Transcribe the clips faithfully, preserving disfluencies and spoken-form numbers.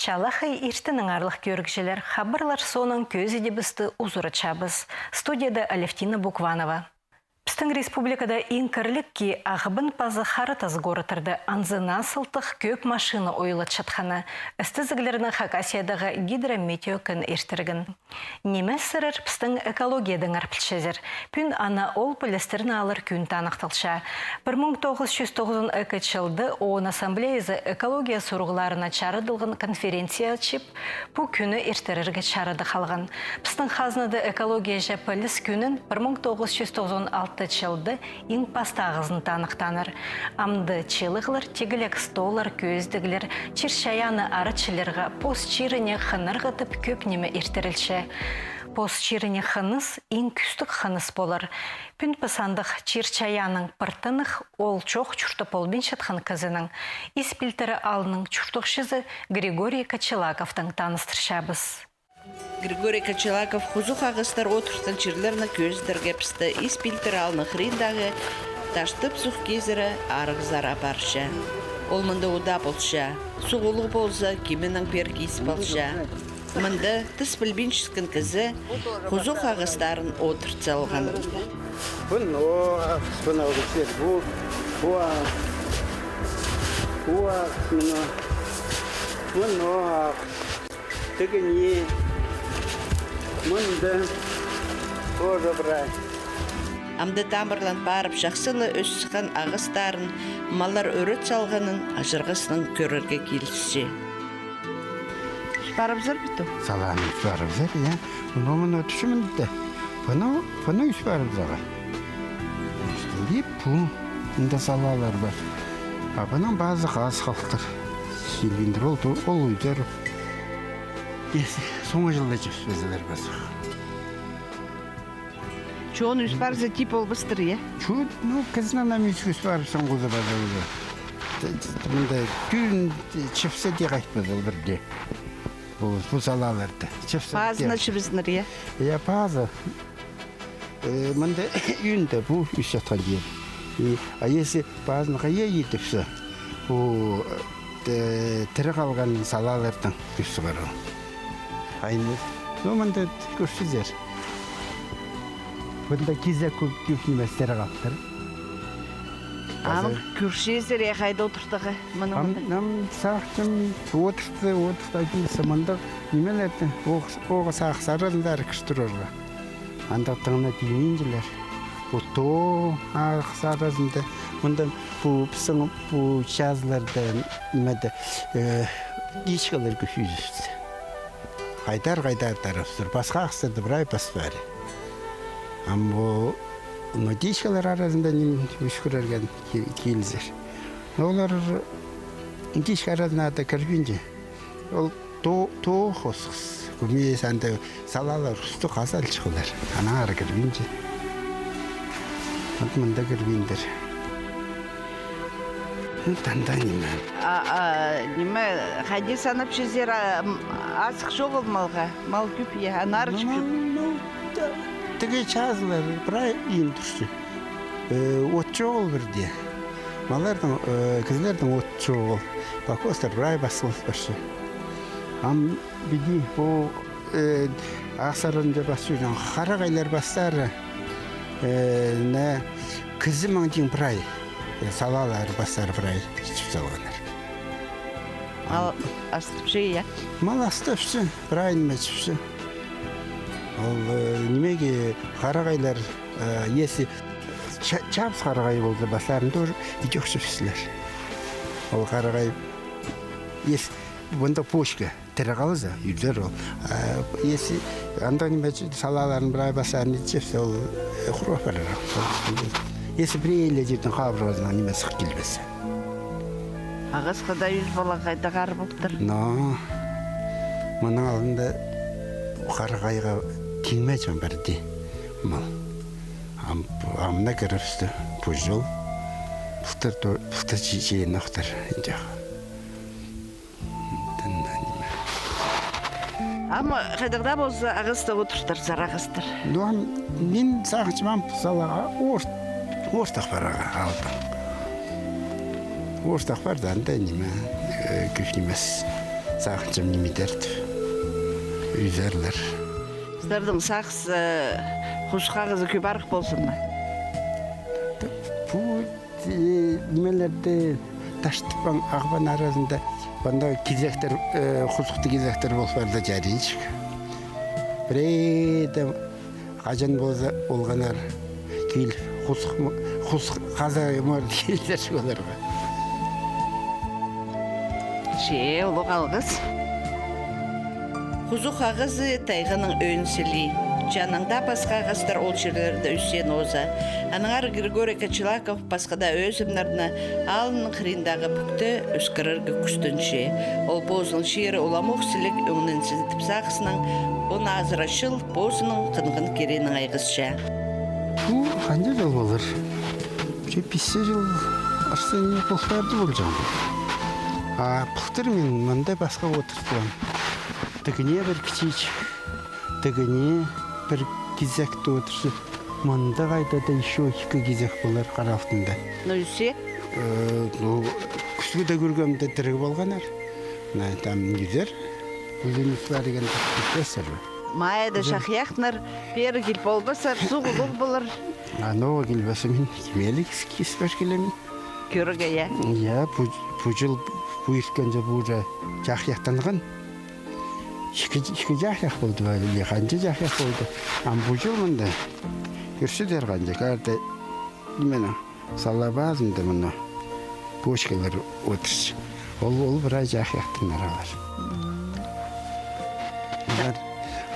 Чалахай иртеннең, аарлығ кӧрігҷілер, хабарлар соонаң кӧзідібісті узаратчабыс. Студияда Алевтина Букванова. Пістің республикада иң кірліг кии Ағбан паза Хара Тас городтарда. Анзына сылтағ кӧп машина ойылчатханы істезіглерні Хакасиядағы Гидрометео кӧн иртірген. Ниме сірер пістің экологиядаңар пілчезер? Пӱӱн ана ол пілістерні алар кӱн таныхталча. Пір муң тоғыс чӱс тоғызон ікі чылда ООН Ассамблеязы экология сурығларына чарыдылған конференция ачып, пу кӱнні иртірерге чарыдығ алған. Пістің хазнада экологияҷа піліс кӱнін пір муң тоғыс чӱс тоғызон алты чылда иң пастағызын таныхтааннар. Амды чыылығлар, тигілек столлар, кӧзідіглер, чир-чайаанны арачыларға, пос чиріне хынарға тіп кӧп ниме иртірілче. Пос чиріне хыныс иң кӱстіг хыныс полар. Пӱӱн піс андағ чир-чайааннаң пір тынағ, ол чох чуртап полбинчатхан кізінің, Ис пилтірі аалның чуртағҷызы Григорий Кочелаковтаң таныстырчабыс. Григорий Кочелаков хузух ағастар одыртхан чирлерні кӧзідерге пісті Ис пилтірі аалның хыриндағы Таштып суғ кезіре арығзар апарча. Ол мында удаа полча. Суғ улуғ полза, кимінең пеер кис полча. Мында тыс пілбинчеткен кізі хузух ағастарын одырт салған. Пу ағас, пу ағас, пу, пу ағас, пу ағас, мына, пу ағас. Тігіне, мында тоже прай. Амды тамырлан парып, чахсы ла ӧс сыххан ағастарын маллар ӧрет салғанын аҷырғаснаң кӧрерге килісче. Парыбызар бит ол? Салааны парыбызар, я. Ну, мына тӱсі мында. Пыны, пыны ӧс парыбызарға. Ӧстінде пу, мында салаалар пар. А пынаң пазы хазых халтыр. Силиндр ол, ол ӧзер. Соңғы чылда чіпсезілер пазых. Чоон ӧс парза, тип ол пастыр, я? Чу, ну, кізінің ам ӧс, ӧс парып, соң хузы паза уже. Мында тӱн чіпсе де қайтпас ол пірде. Пу, пу салааларды. Чіпсе. Пазына чібізінер, я? Я, пазы. Э, мында ӧӧнде пу ӧсчатхан чир. И, а если пазын хайа идіпсе, пу, э, тірі халған салаалардаң кӧс сығар ол. Айны, ну, мында кӧрчезер. Мында кизек кӧп, кӧп нимес тірі халтыр. Ам кӧрчезер, я, хайда одыртарға, мыны мында? Ам сағынчам, одыртты, одыртты, айтпинча, мында нимелерді, оғ-, оғаа сағыс аразында кіріс турарға. Андағ тыңна тиминчелер. Пу тоо ағас аразында, мында пу пістің пу чазыларда, нимеде, э, птичкалар кӧп ӧзібісті. Хайдар-хайдар тарапсыр, пасха ағастарда прай пас пар. Ам пу, ну, птичкалар аразында ним ӧскірерге ки-, килізер. Но олар птичка аразына даа кірбинче. Ол тоо-, тоох осхас. Кӧмес анда салаалар устығ хазалчығлар. Аннаңар кірбинче. Вот мында кірбиндір. Вот анда ниме. А, а, ниме, хайди санапчазар, а, м, азых чоғыл малға? Мал кӧп, я, аннаңар чіп чӧр. Ну, ну, та-, тігі чазылар прай иин турча. Э, от чоғыл пірдее. Малларның, э, кізілернің от чоғыл. Покостар прай пас полып парча. Ам піди пу, э, ағас аразында пас чӧрҷең харағайлар пастары, э, на кізі маңдың прай, э, салаалар пастары прай чіп салғаннар. Мал астапча, я? Мал астапча, прай ниме чіпче. Ол, э, нимеге харағайлар, э, если ча-, чабыс харағай полза, пастарын тоже идӧк чіпчелер. Ол харағай, если мында почка тірі халза, ӧзер ол. А если анда ниме чі-, салааларын прай пастарын ит чіпсе, ол, э, хурғап парар. Если пірее ле чирдең хабырғазынаң ниме сых килбес. Ағасха даа ӧс пала хайдағ аар полтыр. Но мының алнында харағайға тиңмеҷең пірдее мал. Ам, ам на кірібісті пу чыл. Пылтыр то-, пылтыр чи-, чииннохтар, ідӧк. Тында ниме. Ам хайдағ даа полза, ағаста одыртарзар, ағастар. Ну, ам мин сағынчам, ам пу салаға орт-, ортах парарға, аалдаң. Ортах пар даа, анда ниме, э, кӧп нимес. Сағынчам, ниме тіп, ӱзерлер. Сірернің сағыс, э, хузух ағазы кӧп арах ползын ма? Пу, э, нимелерді таштып, аң, ағбан аразында, анда кизектер, э, хузухты кизектер полып парза чарир. Пірее дее хаҷан полза олғаннар киліп, хузух м-, хузух хаза морт килдірче оларға. Че, улуғ алғыс. Хузух ағазы тайғаның ӧӧн сілии. Че анаң даа пасха ағастар ол чирлерде ӧсче нооза. Аннаңар Григорий Кочелаков пасха даа ӧзімнерні аалының хыриндағы пӱкте ӧскірерге кӱстенче. Ол позының чирі уламох сіліг ӧңнензін тіп сағыснаң, он азыра чыл позының хынған кирегінең айғасча. Пу ханҷа чыл полар? Че пис чыл арса ниме полтарды полҷаң. А пылтыр мин мында пасха одыртхам. Тігіне пір кічіҷек, тігіне пір кизекте одырчам. Мында хайда даа ещё ікі кизек полар хара алтында. Ну, ӧсче? Э, ну, кӱскӱде кӧргенде тіріг полғаннар. Мына там ӱзер, ӱзер ӱс парған, ӱс парған. Майда чахайахтанар, пеер кил полбассар, суғ улуғ полар. А, ну, килбессем, мин кимелі кис-, кис пар килем. Кӧрерге, я? Я, пу, пу чыл, пу ирткен чыл пу уже чахайахтанған. Ікі, ікі чахайах полды ба, или ханҷа чахайах полды. Ам пу чыл мында кӧрчезер ханҷа, карды, ниме, сала пазында мына почкалар одырча. Ол, ол прай чахайахтанар алар.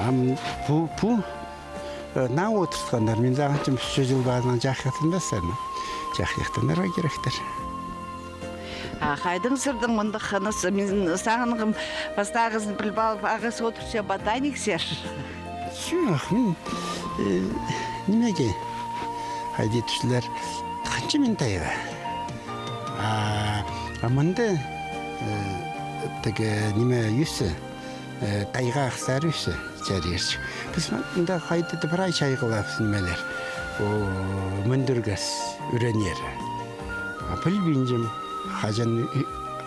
Ам пу, пу Э, наа одыртханнар, мин сағынчам, ӱс чыл пазынаң чахайахтанмассар, чахайахтанарға киректер. А хайдаң сірернің мындағ хыныс, мин сағынғам, пастағызын піліп алып, ағас одырча ботаниксер. Чох, мин, э, нимеге, хайди тіпчелер, хынчам мин тайға. А, а мында, э, тігі, ниме, ӧсче, э, тайға ағастар ӧсче, чарир. Піс мында хайди-да прай чайғылабыс нимелер. О, мӱндіргес ӱренері. А пілбинчем, хаҷан,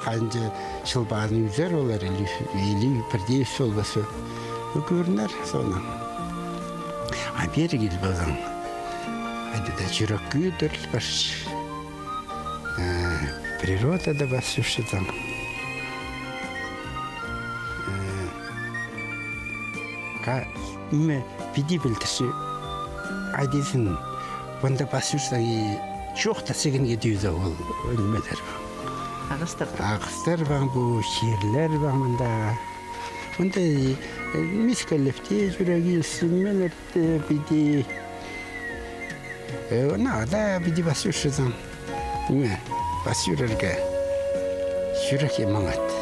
ханҷа чыл пазын ӱзер олар, или, или пірдее ӧс полбас. Кӧрінер соонаң. А пеер кил ползаң, хайди-да чӱрек кӧдіріл парча. Э, природада пас чӧрчезің. Э, ка-, ниме, піди пілдірче, айдазын, мында пас чӧрзең, и чоохта сигінге тӱзі ол, ол нимелер. Ағастар. Ағастар пар, пу чирлер пар мында. Мында, э, мискалеп тее чӱрек илче, нимелер тее піди. Э, наа даа піди пас чӧрчезің. Ниме, пас чӧрерге чӱрекке маңат.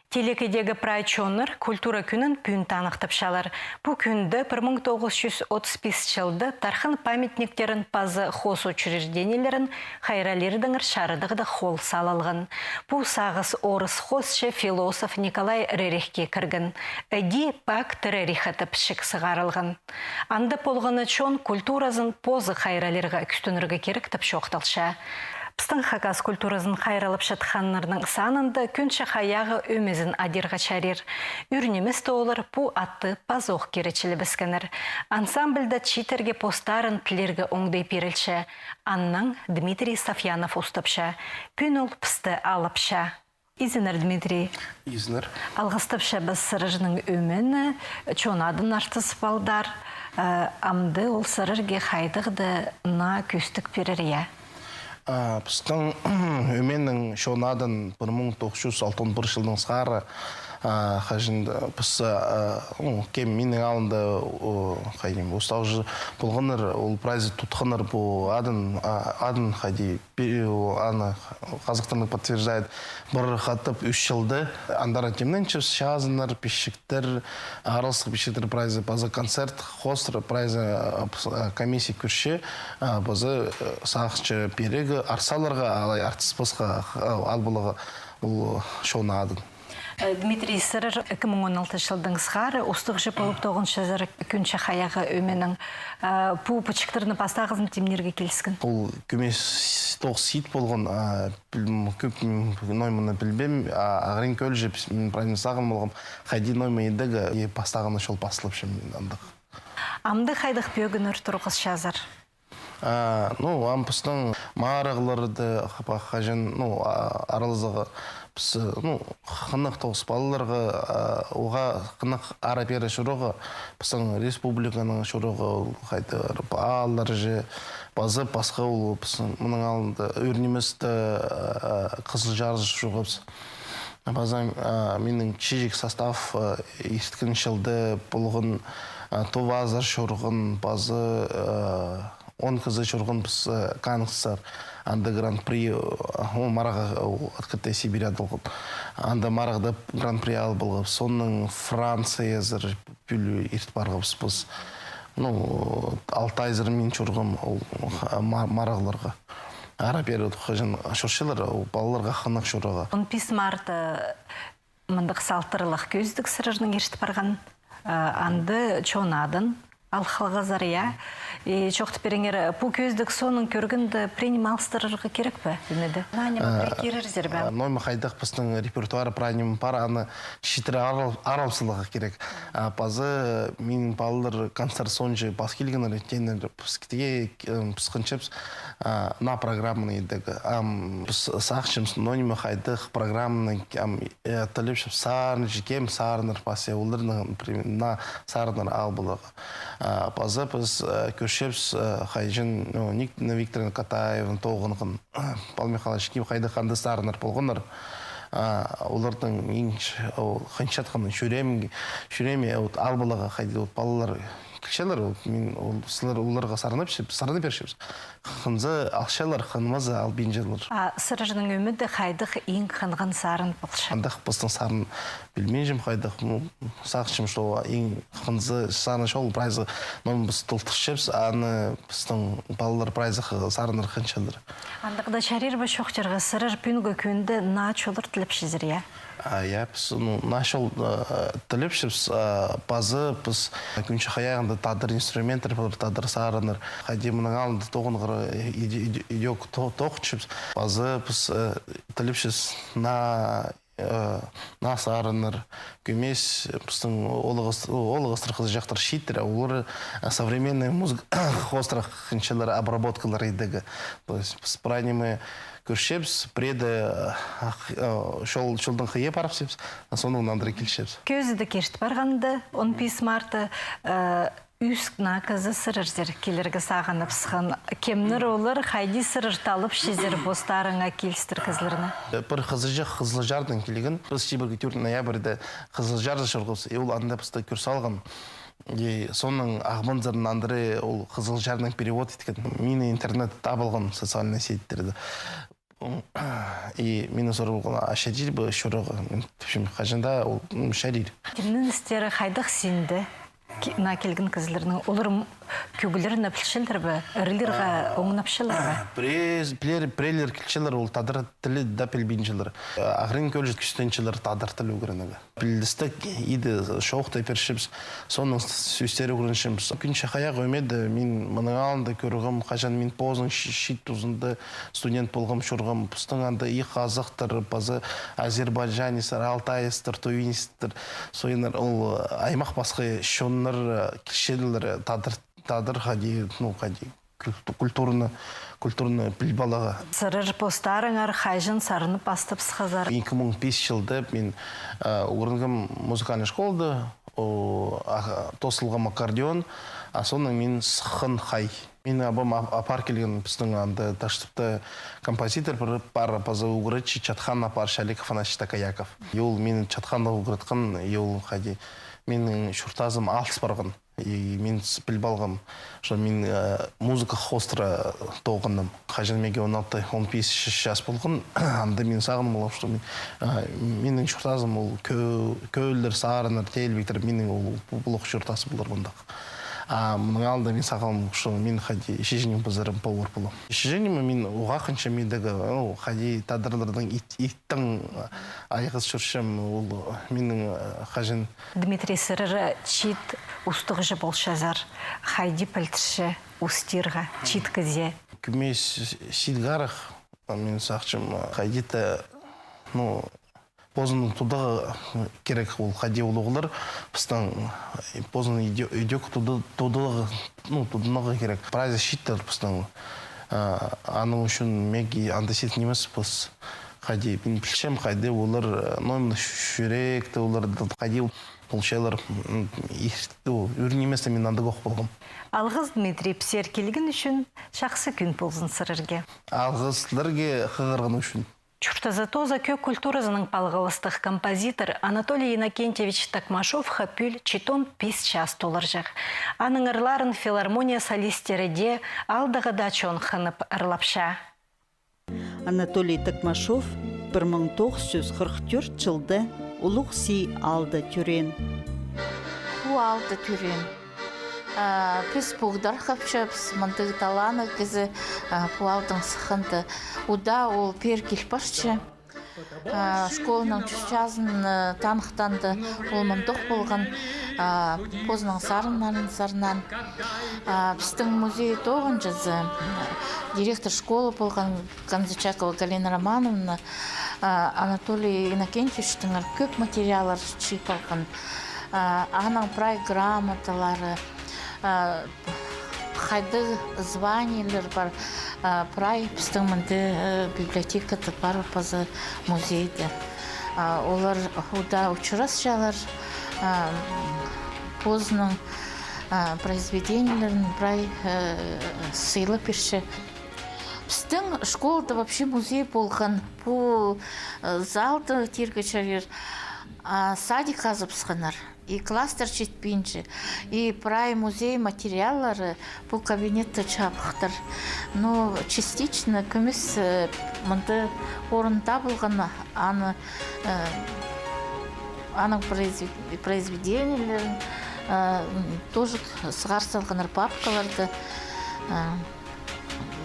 Телекейдегі прай чоннар культура кӱнін пӱӱн таныхтапчалар. Пу кӱнде пір муң тоғыс чӱс отыс пис чылда тархын памятниктерін паза хоос учреждениелерін хайраллирдаңар чарыдығда хол салылған. Пу сағыс орыс хоосчы философ Николай Рерихке кірген. Іди пак Рерих тіп чик сығарылған. Анда полған на чон культуразын позы хайраллирға кӱстенерге кирек тіп чоохталча. Пістің хакас культуразын хайраллапчатханнарның санында Кӱн чахайағы ӧмезін адирға чарир. Ӱр нимес тее олар пу атты пазох киречілебіскеннер. Ансамбльда чииттерге постарын тілирге оңдай пирілче. Аннаң Дмитрий Сафьянов устапча. Пӱӱн ол пісті алыпча. Изеннер, Дмитрий. Изеннер. Алғыстапчабыс сірернің ӧмені, «Чон адын» артыс палдар. Э, амды ол сірерге хайдағ-да наа кӧстік пирер, я? А, пістің ӧменің «Чон адын» пір муң тоғыс чӱс алтон пір чылдаң сығара, а, хаҷан піс, а, ну, кем минің алнымда, о, хайди, устағҷы полғаннар, ол прайзы тутханнар пу адын, а, адын хайди, пе-, о, аны хазахтарның подтверждает, пір хатап ӱс чылда. Андар тимненчебіс, чазыннар, пічіктер, араластығ пічіктер прайзы, паза концерт, хоостыра прайзы, а, пс-, а, комиссия кӧрче, а, паза, э, сағынча пирерге, арса аларға, алай артыспасха, а, ал поларға ол «Чон адын». Э, Дмитрий, сірер ікі муң он алтынҷы чылдаң сығара устағҷы полып тоғынчазар «Кӱнҷі хайағ» ӧменің. Э, пу пічіктерні пастағызын тимнирге киліскен? Ол кӧмес тоғыс хит полған, а, піл-, м, кӧп, м, ноо мыны пілбеем, а, ағырин кӧлҷі, піс, м, правильно сағын полғам, хайди ноо мыны идерге, и пастағызын чол пасталып, чым, мин андағ. Амды хайдағ пӧгіннер турғысчазар? А, ну, ам пістің марығларда хапах хаҷан, ну, а, аралазарға піс, ну, хынығ тоғыс палаларға, а, уғаа хынығ ары-пеер чурарға, пістің республиканың чурағы, ол хайдағ, ааллар же, пазы пасха ол пістің мының алнында ӧрінімісті, а, Хызылчарзар чурғабыс. Паза, а, минің чиҷек состав, а, ирткен чылда полған, а, Тувазар чурған, пазы, а, он кізі чурғанбыс, а, Кансктар. Анда гран-при, а, ол марығ, а, ол «Открытая Сибирь» адалған. Анда марығда гран-при алып алғабыс. Соонаң Франциязар пӱӱл ирт парғабыс піс. Ну, Алтайзар мин чурғам ол, а, ма-, марығларға. Ары-пеер хаҷан чурчалар, ол палаларға хынығ чурарға. Он пис март, э, мындағ салтырлығ кӧзідіг сірернің ирт парған, э, анда чон адын ал халғазар, я. И чоохтап пиріңер, пу кӧзідіг соонаң кӧргенде, прай ниме алыстырарға кирек пе, ниме дее? Наа ниме, э, пірее кирерзер бе? Э, ноо ниме хайдағ пістің репертуар прай ниме пар, аны читіре арал-, арал саларға кирек. А, пазы минің палалар концерт соонҷа пас килгеннер, тееннер, піс китеге, м, піс хынчабыс, а, наа программаны идерге. Ам, піс сағынчабыс, ноо ниме хайдағ программаны, ам, э, тілепчебіс, сарынҷы кем сарыннар пасча, оларның, например, наа сарыннар ал поларға. А, пазы піс, э, кӧрчебіс, э, хайҷын, ну, Ник-, Виктор Катаевнаң тоғынған, а, Павел Михайлович, кем хайдағ анда сарыннар полғаннар. А, оларның иң ч-, ол, хынчатхан чӱреем, чӱрееме, вот, ал поларға хайди, вот, палалар килчелер, вот, мин, ол, сілер оларға сарнап, сарнап пирчебіс. Хынза алчалар, хынмаза албинчалар. А сірернің ӧмеде хайдағ иң хынған сарын полча? Андағ пістің сарын пілбинчем хайдағ, ну, сағынчам, что иң хынза сарын чол прайзы, ну, піс толдырчабыс, аны пістің палалар прайзы х-, сарыннар хынчалар. Андағ даа чарир ба чоохтирға, сірер пӱӱнгі кӱнде наа чоллар тілепчезер, я? А, я, піс, ну, наа чол, э, тілепчебіс, а, пазы піс «Кӱнҷі хайағында» тадар инструменттер пар, тадар сарыннар. Хайди мының алнында тоғынғыр, э, иди-, иди-, идӧк то-, тоғынчабыс. Пазы піс, э, тілепчебіс наа, э, наа сарыннар. Кӧмес, э, пістің оолағас-, оолағастар, хызыҷахтар чииттер, а олар, э, современный музыка хоостыра хынчалар, обработкалар идерге. То есть піс прай ниме кӧрчебіс, пірееде, э, ах-, э, чол, чолдың хыйа парыбысчабыс, а соонаң нандыра килчебіс. Кӧзідіг ирт парғанда, он пис мартта, э, ӱс наа кізі сірерзер килерге сағыныбысхан. Кемнер олар, хайди сірер таллапчазар постарыңа килістір кізілерні? Э, пір хызыҷах Хызылчардаң килген. Піс чибіргі тӧрт ноябрьда Хызылчарзар чурғабыс, и ол анда пісті кӧр салған. И соонаң Ағбанзар нандыра ол Хызылчардаң перевод иткен. Мині интернетте таап алған, социальный сетьтерде. И мині сурап алған, а чарир ба чурарға? Мин тіпчем, хаҷан даа ол, м, чарир. Тимненістері хайдағ синде? Ки-, наа килген кізілернің, олар м-, кӧглерін пілчелер бе? Ырылирға оңнапчалар ба? Пірее-, пірее-, піреелер килчелер, ол тадар тілі даа пілбинчелер. Ағырин кӧлҷі кӱстенчелер тадар тіл ӱгренерге. Пілдістіг иді, чоохтай пирчебіс, соонаң с-, сӧстер ӱгренчебіс. «Кӱнҷі хайағ» ӧмеде мин мының алнында кӧргем, хаҷан мин позының чи-, чиит тузында студент полғам, чурғам, пістің анда и хазахтар, паза азербайджанецтер, алтаецтер, тувинецтер, соонаң ол, э, аймах пасха чоннар, э, килчелер, э, тадар, тадар хайди, ну, хайди, культу-, культурны, культурны піліп аларға. Сірер постарыңар хаҷан сарнап пастапсхазар? Ікі муң пис чылда мин, э, ӱгренгем музыкальный школада, о, а, тоос салғам аккордеон, а соонаң мин сыххан хай. Минің абам ап-, апар килген, пістің анда Таштыпта композитор пір пар, паза ӱгретчі Чатхан апарчы, Олег Афанасьевич Такояков. И ол мині Чатханға ӱгреткен, и ол хайди минің чуртазым алыс парған. И мин с-, піліп алғам, что мин, э, музыка хоостыра тоғынам. Хаҷан мағаа он алты, он пис ч-, час полған, анда мин сағын полғам, что мин, э, минің чуртазым ол кӧ-, кӧллер, сарыннар, теелбектер, минің ол пу-, пулох чуртас полар мындағ. А мының алнында мин сағынчам, что мин хайди шиженім пазарым повар полам. Шиженім мин уғаа хынчам, мин дее, ну, хайди тадарларның ит-, иттің айғазы чӧрчем, ол минің, э, хаҷан. Дмитрий, сірер чиит устағҷы полчазар, хайди пілдірче устирға чиит кізее? Кӧмес чиит харах, мин сағынчам, хайди-да, ну, позының тудығы кирек ол, хайди улуғлар пістің, э, позының иде-, идӧк туды-, тудығы, ну, тудынарға кирек. Прайзы чииттер пістің, э, аның ӱчӱн меге андағ чиит нимес пос. Хайди, мин пілчем, хайди олар, э, ну, именно чӱректі оларда, хайди полчалар, м, ирт-, ол, ӱр нимес, мин андағ ох полғам. Алғыс, Дмитрий, пісер килген ӱчӱн, чахсы кӱн ползын сірерге. Алғыс сірерге хығырған ӱчӱн. Чуртазы тооза кӧг культуразының палғалыстығ композитор Анатолий Иннокентьевич Токмашовха пӱӱл читон пис час толдырҷых. Аның ырларын филармония солисттері дее, аалдағы даа чон хынып ырлапча. Анатолий Токмашов пір муң тоғыс чӱс хырых тӧрт чылда Улуғ Сий аалда тӧреен. Пу аалда тӧреен. А, піс Пуғдархапчабыс, мындағ таланнығ кізі, а, пу аалдаң сыхханда. Удаа ол пеер кил парча. А, школаның чуртазын, а, таныхтанда, ол мындох полған, а, позының сарыннарын сарнаан. А, пістің музей тоғынҷызы, директор школы полған Канзычакова Галина Романовна, а, Анатолий Иннокентьевичтеңер кӧп материаллар чыып алған. А, аның прай грамоталары, а, хайдағ званиелер пар, а, прай пістің мында, э, библиотекада пар паза музейде. А, олар удаа учурасчалар, а, позының, а, произведениелерін прай, э, сыйлап пирче. Пістің школада вообще музей полған. Пу, э, залда тирге чарир, а, садик хазыбысханнар. И класстар читпинче. И прай музей материаллары пу кабинетте чабыхтар. Ну, частично кӧмес, э, мында орын табылған, аны, э, аның произве-, произведениелерін, э, тоже сығар салғаннар папкаларда. Э,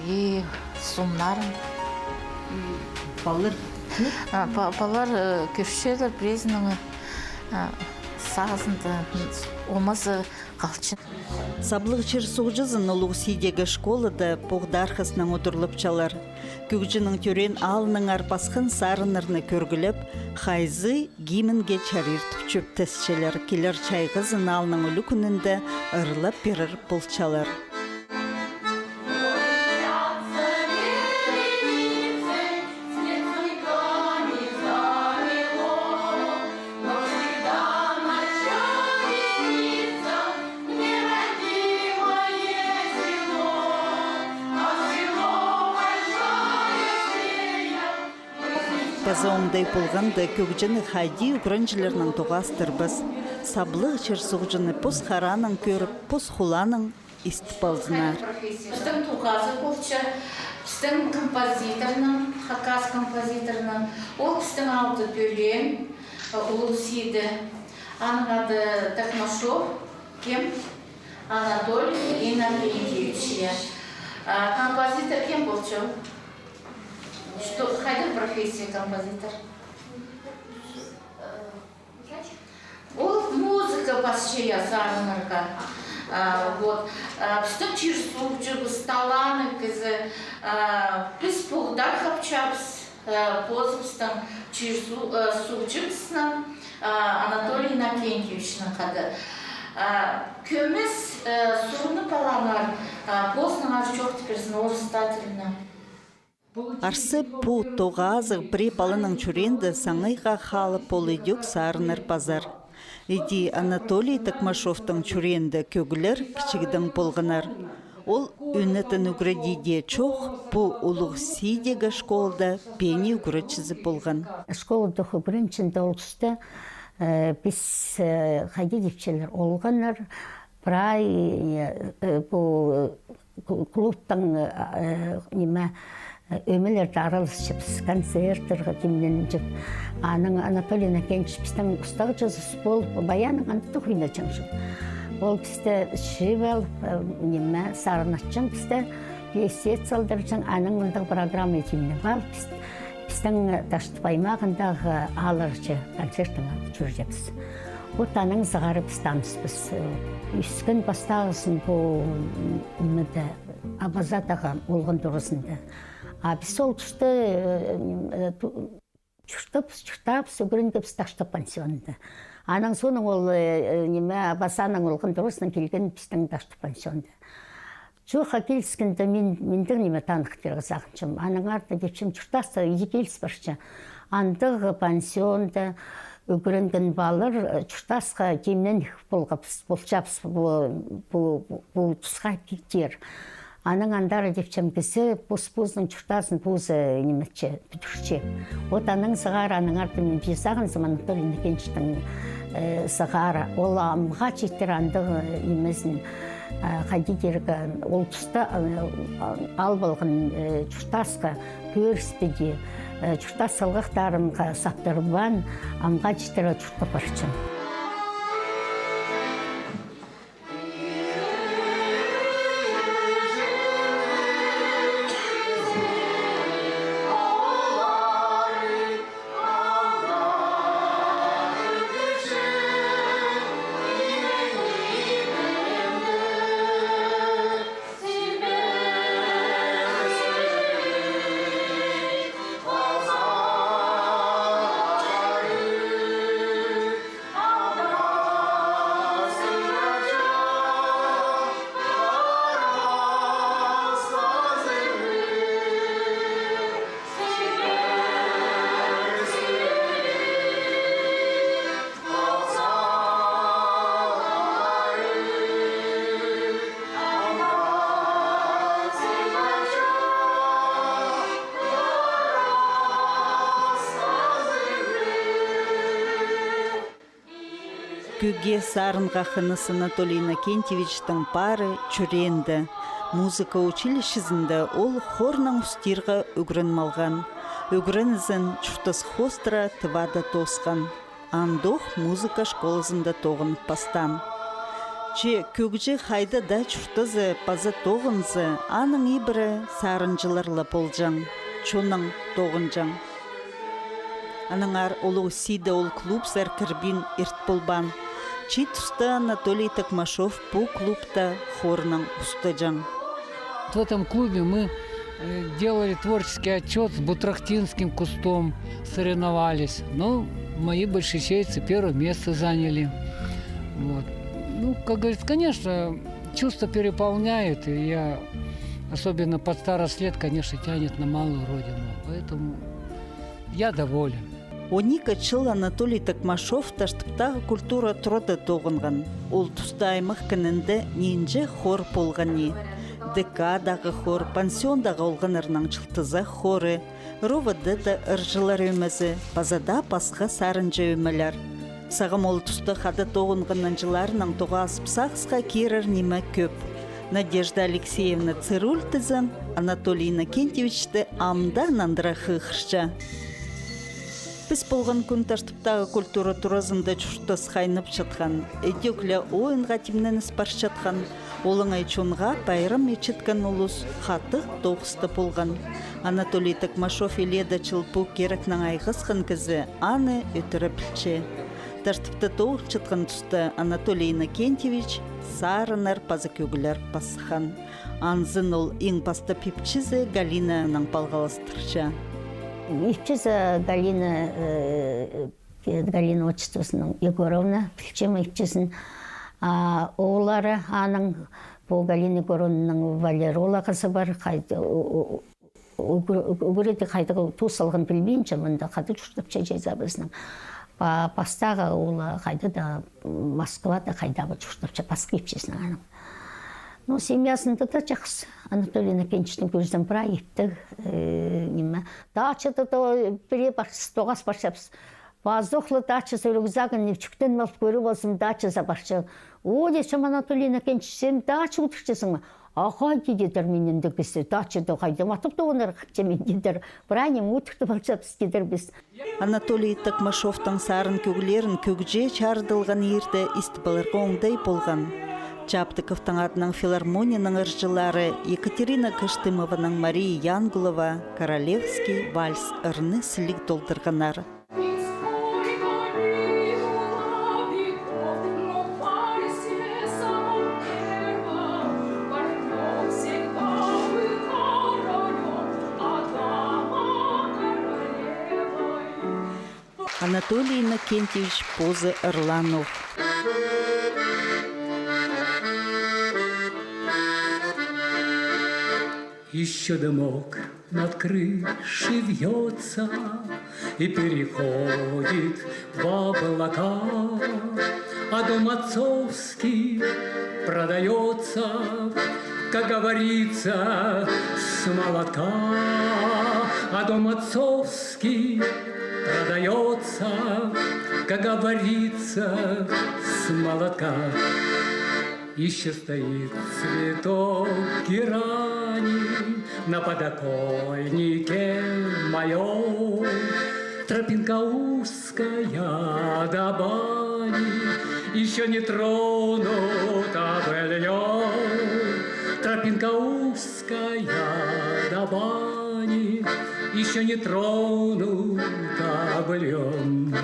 И сомнарын. Палалар. А, па-, палалар, э, кӧрчелер пірезінің, э, сағызында омазы халча. Саблығ чир суғҷызын Улуғ Сидегі школада Пуғдархаснаң удурлапчалар. Кӧгҷінің тӧреен аалынаңар пасхан сарыннарны кӧргілеп, хайзы гимнге чарир тіп чӧптесчелер. Килер чайғызын аалның ӱлӱкӱнінде ырлап пирер полчалар. Паза оңдай полғанда, кӧгҷіні хайди ӱгренҷілернең тоғастырбас. Саблығ чир суғҷыны пос харанаң кӧріп, пос хулаанаң истіп алзыннар. Пістің тоғазығ полча, пістің композиторның, хакас композиторның, ол пістің аалда тӧреен, э, Улуғ Сиде. Аның ады Токмашов кем? Анатолий Иннокентьевич, я. А композитор кем полча? Что, хайдағ профессия композитор? Ол музыка пасча, я, сарыннарға. А, вот. А, пістің чир суғҷыбыс, таланнығ кізі, а, піс Пуғдархапчабыс, а, позыбыстың чир су-, а, суғҷыбыснаң, а, Анатолий Иннокентьевичнің хада. А, кӧмес, а, сурынып алаңар, а, позынаңар чоохтап пирзін орыс тілінең. Арса, пу тоғазығ пірее паланың чӱреенде саңайға халып, ол идӧк сарыннар пазар. Іди Анатолий Токмашовтың чӱреенде кӧглер кічігдең полғаннар. Ол ӧнетін ӱгредиде чох, пу Улуғ Сидегі школада пеени ӱгретчізі полған. Школада ӱгренҷең ол туста, э, піс, э, хайди тіпчелер, олғаннар, прай, э, пу, э, клубтың, э, ниме, э, ӧмелерде араласчабыс, концерттерге тимненчебіс. Анаң Анатолий Иннокентьевич пістің устағҷызыбыс полып, баяннаң андағ ойнаҷаң чох. Ол пісті чыып алып, э, ниме, сарынатчаң пісті, пьесет салдырчаң, анаң мындағ программа тимнеп алып, піс-, пістің Таштып аймағындағы аалларҷа концертнең чӧрчебіс. Вот анаң сығара піс таныспыс. Э, ӧскен пастағызын пу, м, нимеде, Абазадағы олған туразында. А піс ол туста, э, м, э, ту-, чуртапс-, чуртаабыс, ӱгренгебіс Таштып пансионында. Анаң соонаң ол, э, э, ниме, Абазаның олған туразынаң килген пістің Таштып пансионда. Чоохха киліскенде мин, мин дее ниме таныхтирға сағынчам. Аннаңар даа тіпчем, чуртасха иди киліс парча. Андағ пансионда ӱгренген палалар, э, чуртасха тимнеен полғабыс, полчабыс пу, пу, пу, пу тусха килтир. Анаң андар тіпчем, кізі пос-, позының чуртазын позы ниметче, пӱдірче. Вот анаң сығара, аннаңар даа мин пу сағынзам Анатолий Иннокентьевичтің, э, сығара. Ол амға читір андағ, э, нимезін, э, хайди тирге, ол туста, э, алып алған, э, чуртасха кӧріспеде, э, чуртас салғахтарынға саптырбаан, амға читіре чуртап парча. Кӧгге, сарынға хыныс Анатолий Иннокентьевичтің пары чӱреенде. Музыка училищезінде ол хорнаң устирға ӱгреніп алған. Ӱгренізін чуртас хоостыра Тывада тоосхан. Андох музыка школазында тоғынып пастаан. Че кӧгҷі хайда даа чуртаза паза тоғынза, аның ибіре сарынҷылар ла полҷаң, чоннаң тоғынҷаң. Аннаңар улуғ сиде ол клубсар кірбин ирт полбаан. Чи туста Анатолий Токмашов пу клубта хорнаң устаҷаң. В этом клубе мы, э, делали творческий отчёт с бутрахтинским кустом, соревновались. Но мои большечейцы первое место заняли. Вот. Ну, как говорится, конечно, чувства переполняют, и я, особенно под старость лет, конечно, тянет на малую родину. Поэтому я доволен. Он ікі чыл Анатолий Токмашов Таштыптағы культура турада тоғынған. Ол туста аймах кінінде нинҷе хор полған ни. ДК-дағы хор, пансиондағы олғаннарның чылтызах хоры, РОВД-да ырҷылар ӧмезі, паза даа пасха сарынҷы ӧмелер. Сағам ол туста хада тоғынған нанҷыларнаң тоғазып сағысха кирер ниме кӧп. Надежда Алексеевна Цируль тізең Анатолий Иннокентьевичті ам даа нандыра хығырча. Піс полған кӱн Таштыптағы культура туразында чуртас хайнапчатхан, ідӧк ле ойынға тимненіс парчатхан, олаңай чонға пайрам итчеткен улус хатығ тоғыста полған. Анатолий Токмашов илееде чыл пу кирекнең айғасхан кізі аны ӧтіре пілче. Таштыпта тоғынчатхан туста Анатолий Иннокентьевич сарыннар паза кӧглер пасхан. Анзын ол иң пастап ипчізі Галинанаң палғалыстырча. Ипчізі Галина, э, Галина отчествозынаң Егоровна, пілчем ипчізін. А ооллары аның, пу Галина Егоровнаның Валера оолағазы пар, хайда, у-, у-, Ӱгре-, ӱгредіг хайдағ тус алған пілбинчем, мында хада чуртапча чайзабызның. Па-, пастағы ол хайда даа, Москвада хайда ба чуртапча, пасха ипчізінің аның. Ну, семьязында даа чахсы. Анатолий Иннокентьевичтің кӧзідең прай иптіг, э, ниме. Дачада даа пірее парчабыс, тоғас парчабыс. Пазох ла дачаза, рюкзагын ниме чӱктеніп алып, кӧріп алзам, дачаза парча. О, тіпчем, Анатолий Иннокентьевич, син дача одырчазың ма? Ағаа, тидір, мин андағ кізі, дачада хайдағ матап тоғынарға хынчам мин, тидір. Прай ниме одыртып алчабыс, тидір, піс. Анатолий Токмашовтың сарын кӧглерін кӧгҷі чарыдылған иирде истіп аларға оңдай полған. Чаптыковтың адынаң филармонияның ырҷылары Екатерина Кыштымованың, Мария Янгулова «Королевский вальс» ырны сіліг толдырғаннар. Анатолий Иннокентьевич позы ырлаан ох. Ещё дымок над крышей вьётся и переходит в облака, а дом отцовский продаётся, как говорится, с молотка, а дом отцовский продаётся, как говорится, с молотка. Ещё стоит цветок герани на подоконнике моём. Тропинка узкая до бани ещё не тронута быльём. Тропинка узкая до бани ещё не тронута быльём.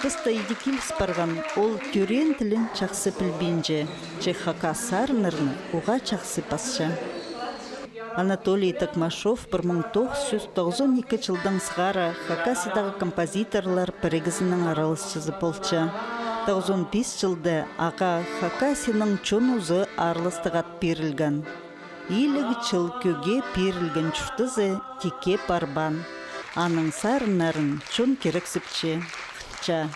Чуртаста иди киліс парған, ол тӧреен тілін чахсы пілбинче, че хакас сарыннарны уғаа чахсы пасча. Анатолий Токмашов пір муң тоғыс чӱс тоғызон ікі чылдаң сығара Хакасиядағы композиторлар пірігізінің араласчызы полча. Тоғызон пис чылда ағаа Хакасияның чон узы аарластығ ат пирілген. Иліг чыл кӧге пирілген чуртазы тикке парбаан. Аның сарыннарын чон кирексіпче, хынча.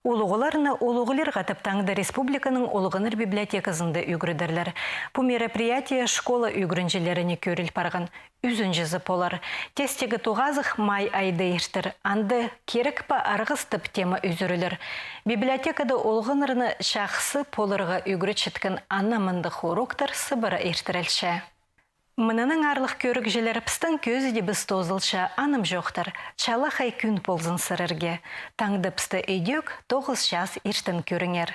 Улуғларны улуғлирға тіп таңда республиканың олғаннар библиотеказында ӱгредерлер. Пу мероприятие школа ӱгренҷілеріне кӧріл парған. Ӱзінҷізі полар. Тестегі тоғазых май айда иртер. Анда «Кирек пе арғыс?» тіп тема ӱзӱрілер. Библиотекада олғаннарны чахсы поларға ӱгретчеткен ана мындағ уроктар сыбыра иртірілче. Мыннаң аарлығ кӧрігҷілер, пістің кӧзідібіс тоозылча, анымҷохтар, чалахай кӱн ползын сірерге. Таңда пісті ідӧк тоғыс час иртен кӧріңер.